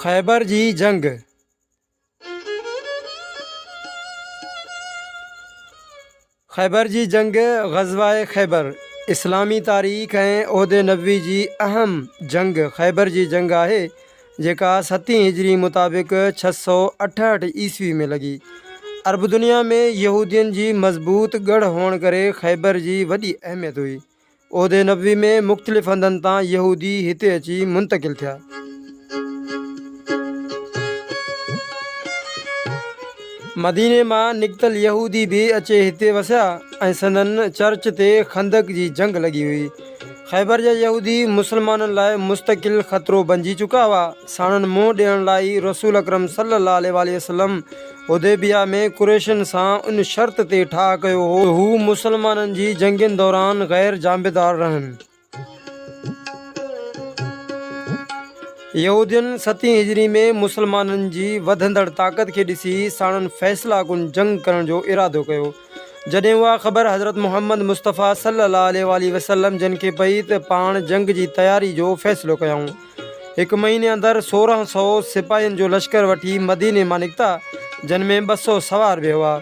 خيبر جي جنگ، خيبر جي جنگ، غزوه خيبر، اسلامي تاريخ ۽ عهد نبوي جي اهم جنگ خيبر جي جنگ آهي، جيڪا ستين هجري مطابق 668 عيسوي ۾ لڳي. عرب دنيا ۾ يهودين جي مضبوط ڳڙهه هئڻ ڪري خيبر جي وڏي اهميت هئي. عهد نبوي ۾ مختلف هنڌن تان يهودي هتي اچي منتقل ٿيا. مديني مان نڪتل يهودي به اچي هتي وسيا ۽ سندن چرچ تي خندق جي جنگ لڳي هئي. خيبر جا يهودي مسلمانن لاء مستقل خطرو بنجي چڪا هئا. ساڻن منهن ڏيڻ لاء ئي رسول اڪرم صلي الله عليه واٰله وسلم حديبيه ۾ قريشن سان ان شرط تي ٺاهه ڪيو هو ته هو مسلمانن جي جنگين دوران غير جانبدار رهن. يهودين ستين هجري ۾ مسلمانن جي وڌندڙ طاقت کي ڏسي ساڻن فيصله ڪن جنگ ڪرڻ جو ارادو ڪيو. جڏهن اها خبر حضرت محمد مصطفيٰ صلي الله عليه واٰله وسلم جن کي پئي ته پاڻ جنگ جي تياري جو فيصلو ڪيائون. هڪ مهيني اندر 1600 سپاهين جو لشڪر وٺي مديني مان نڪتا، جن ۾ 200 سوار به هئا.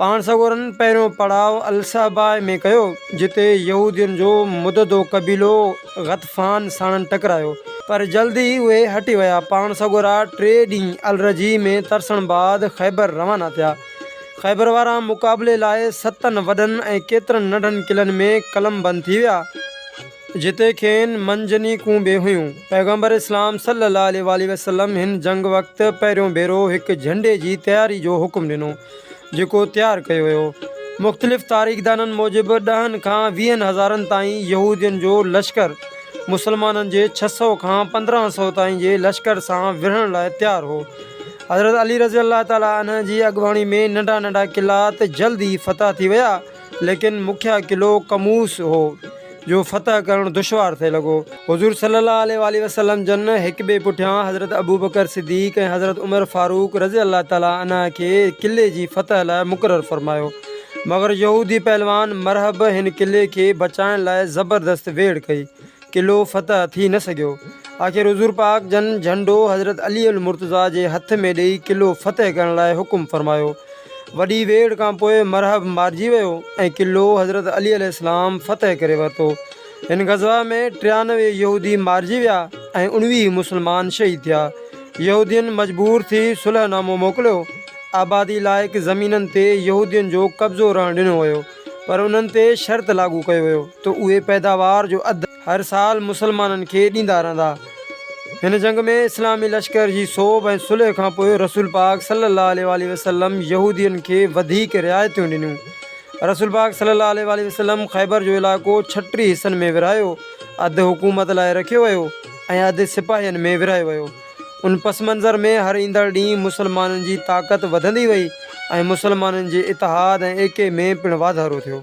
پاڻ سڳورن پهريون پڙاء الصحباء ۾ ڪيو، جتي يهودين جو مددو قبيلو غطفان ساڻن ٽڪرايو، پر جلد ئي اهي هٽي ويا. پاڻ سڳورا ٽي ڏينهن الرجيع ۾ ترسڻ بعد خيبر روانا ٿيا. خيبر وارا مقابلي لاء ستن وڏن ۽ ڪيترن ننڍن قلعن ۾ قلمبند ٿي ويا. جتي کين منجنيقون به هيون. پيغمبر اسلام صلي الله عليه واٰله وسلم هن جنگ وقت پهريون ڀيرو هڪ جهنڊي جي تياري جو حڪم ڏنو، جيڪو تيار ڪيو ويو. مختلف تاريخدانن موجب ڏهن کان ويهن هزارن تائين يهودين جو لشڪر مسلمانن جي 600 کان 1500 تائين جي لشڪر سان وڙهڻ لاء تيار هو. حضرت علي رضي الله تعالٰي عنه جي اڳواڻي ۾ ننڍا ننڍا قلعا ته جلد ئي فتح ٿي ويا، ليڪن مکيه قلعو قموس هو، جو فتح ڪرڻ دشوار ٿئي لڳو. حضور صلي الله عليه واٰله وسلم جن هڪ ٻئي پٺيان حضرت ابوبڪر صديق ۽ حضرت عمر فاروق رضي الله تعالٰي عنه کي قلعي جي فتح لاء مقرر فرمايو. مگر يهودي پهلوان مرحب هن قلعي کي بچائڻ لاء زبردست ويڙهه ڪئي. قلعو فتح ٿي نه سگهيو. آخر حضور پاڪ جن جهنڊو حضرت علي المرتضيٰ جي هٿ ۾ ڏئي قلعو فتح ڪرڻ لاء حڪم فرمايو. وڏي ويڙهه کان پوء مرحب مارجي ويو ۽ قلعو حضرت علي عليه السلام فتح ڪري ورتو. هن غزوه ۾ 93 يهودي مارجي ويا ۽ 19 مسلمان شهيد ٿيا. يهودين مجبور ٿي صلح نامو موڪليو. آبادي لائق زمينن تي يهودين جو قبضو رهڻ ڏنو ويو. پر انهن تي شرط لاڳو ڪيو ويو ته اهي پيداوار جو اڌ هر سال مسلمانن کي ڏيندا رهندا. هن جنگ ۾ اسلامي لشڪر جي سوڀ ۽ صلح کان پوء رسول پاڪ صلي الله عليه واٰله وسلم يهودين کي وڌيڪ رعايتون ڏنيون. رسول پاڪ صلي الله عليه واٰله وسلم خيبر جو علائقو 36 حصن ۾ ورهايو، اڌ حڪومت لاء رکيو ويو ۽ اڌ سپاهين ۾ ورهايو ويو. ان پس منظر ۾ هر ايندڙ ڏينهن مسلمانن جي طاقت وڌندي وئي ۽ مسلمانن جي اتحاد ۽ ايڪي ۾ پڻ واڌارو ٿيو.